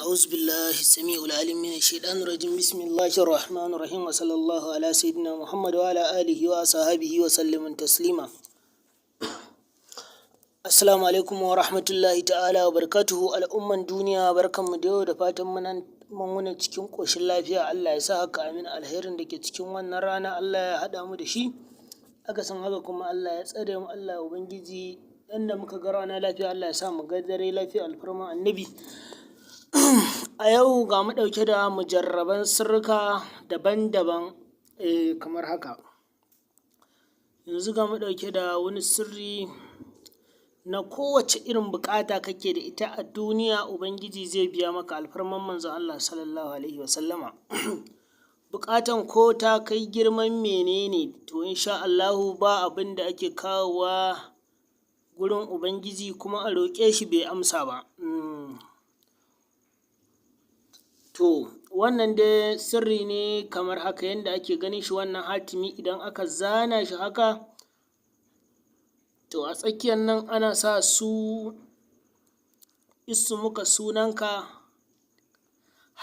أعوذ بالله السميع العليم من الشيطان الرجيم. بسم الله الرحمن الرحيم، وصلى الله على سيدنا محمد وعلى آله وصحبه وسلم تسليما. Assalamu alaikum wa rahmatullahi ta'ala wa barakatuhu. Al'umman duniya, barkanmu da yau, da fatan mun wuni cikin ƙoshin lafiya. Allah ya sa haka, amin. Alherin da ke cikin wannan rana, Allah ya haɗa mu da shi, akasin haka kuma Allah ya tsare mu. Allah Ubangiji, yanda muka ga rana lafiya, Allah ya sa mu ga dare lafiya, alfarman Annabi. A yau ga mu ɗauke da mujarraban sirrika daban-daban kamar haka. Yanzu ga mu ɗauke da wani sirri na kowace irin buƙata kake da ita a duniya, Ubangiji zai biya maka, alfarman Manzon Allah sallallahu alaihi wasallama. Buƙatan ko ta kai girman menene, to insha Allahu ba abin da ake kawowa gurin Ubangiji kuma a roƙe shi bai amsa ba. To wannan dai sirri ne kamar haka, yanda ake ganin shi, wannan hatimi idan aka zana shi haka, to a tsakiyan nan ana sa su ismuka, sunanka,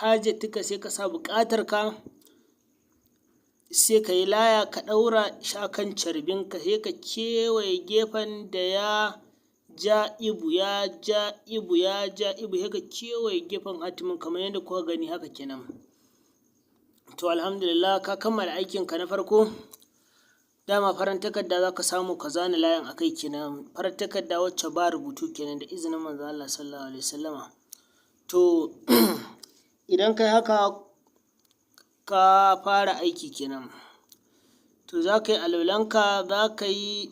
hajatuka, sai ka sa buƙatarka, sai ka yi laya ka ɗaura shi a kan carbinka, sai ka kewaye gefen da ya ja ibu, ya ja ibu, ya ja ibu, sai ka kewaye gefen hatimin kamar yadda kuka gani haka kenan. To alhamdulillah, ka kammala aikinka na farko. Dama farar takarda za ka samu ka zana layan a kai kenan, farar takarda wacce ba rubutu kenan, da izinin Manzon Allah sallallahu alaihi wasallama. To idan kai haka, ka fara aiki kenan. To za ka yi alwalanka, za ka yi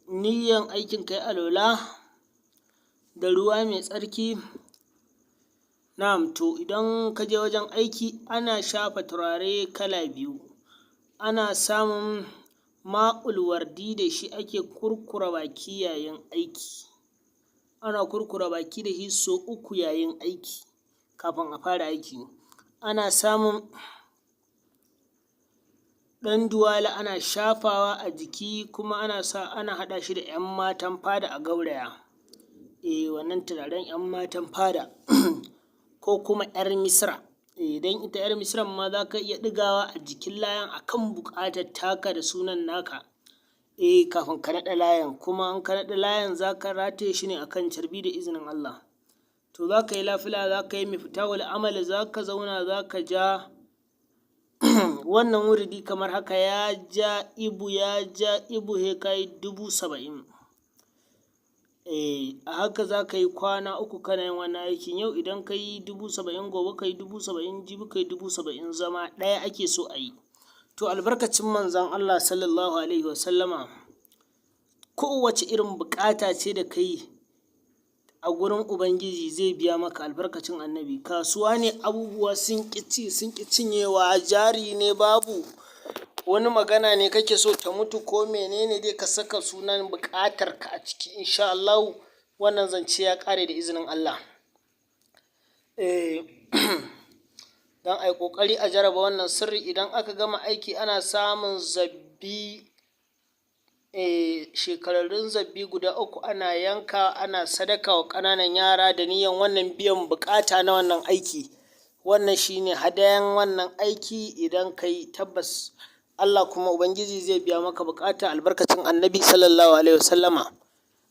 niyyan aikin, ka yi alwala da ruwa mai tsarki. Na'am, to idan ka je wajen aiki, ana shafa turare kala biyu. Ana samun ma'ul wardi, da shi ake kurkura baki yayin aiki. Ana kurkura baki da shi sau uku yayin aiki, kafin a fara aiki. Ana samun ɗan duwala, ana shafawa a jiki, kuma ana sa ana haɗa shi da ‘yan matan fada a gauraya. Eh, wannan turaren ‘yan matan fada ko kuma ‘yar Misira. Don ita ‘yar Misiran ma za ka iya ɗigawa a jikin layan a kan buƙatar taka da sunan naka. Eh, kafin ka naɗa layan, kuma in ka naɗa layan, za ka rataye shi ne a kan carbi da izinin Allah. To za ka yi nafila, za ka yi miftahul amal, za ka zauna, za ka ja wannan wuridi kamar haka: ya ja ibu, ya ja ibu, sai ka yi 70,000. Eh, a haka za ka yi kwana 3 kana yin wannan aikin. Yau idan ka yi 70,000, gobe ka yi 70,000, jibi ka yi 70,000, zama ɗaya ake so a yi. To albarkacin Manzon Allah sallallahu alaihi wasallama, kowace irin buƙata ce da kai a gurin Ubangiji, zai biya maka, albarkacin Annabi. Kasuwa ne abubuwa sun ƙi ci, sun ƙi cinyewa, jari ne babu, wani magana ne kake so ta mutu, ko menene dai, ka saka sunan buƙatarka a ciki, insha Allahu wannan zance ya ƙare da izinin Allah. Eh, don a yi ƙoƙari a jarraba wannan sirri. Idan aka gama aiki, ana samun zabbi, shekararrun zabbi guda uku, ana yanka, ana sadaka wa ƙananan yara da niyyan wannan biyan buƙata na wannan aiki. Wannan shi ne hadayan wannan aiki. Idan ka yi, tabbas Allah kuma Ubangiji zai biya maka buƙata, albarkacin Annabi sallallahu alaihi wasallama.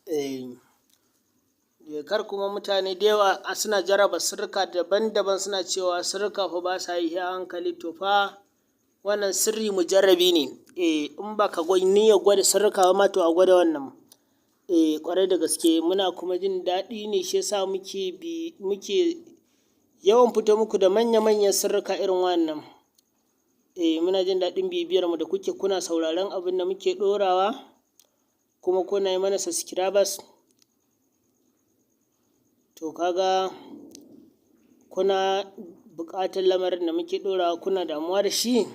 Eh, kar kuma mutane da yawa suna jarraba sirrika daban-daban, suna cewa sirrika fa ba sa yi a hankali. To fa wannan sirri mujarrabi ne. Eh, in ba ka niyyar gwada sirrika ba ma, to a gwada wannan. Eh, ƙwarai da gaske muna kuma jin daɗi ne, shi yasa muke bi muke yawan fito muku da manya-manyan sirrika irin wannan. Eh, muna jin daɗin bibiyar mu da kuke, kuna sauraron abin da muke ɗorawa, kuma kuna yi mana subscribers. To kaga kuna buƙatar lamarin da muke ɗorawa, kuna damuwa da shi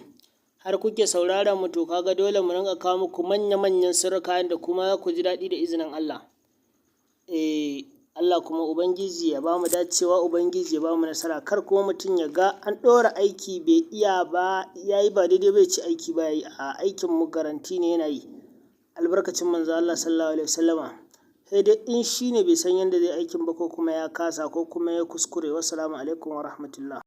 har kuke sauraron mu, to kaga dole mu rinƙa kawo muku manya-manyan sirrika da kuma za ku ji daɗi da izinin Allah. Eh, Allah kuma Ubangiji ya bamu dacewa, Ubangiji ya bamu nasara. Kar kuma mutum ya ga an ɗora aiki bai iya ba, ya yi ba daidai ba, ya ce aiki ba ya yi. A aikin mu garanti ne yana yi. Albarkacin Manzon Allah sallallahu alaihi wasallama. Sai dai in shi ne bai san yadda zai aikin ba, ko kuma ya kasa, ko kuma ya kuskure. Wassalamu alaikum wa rahmatullah.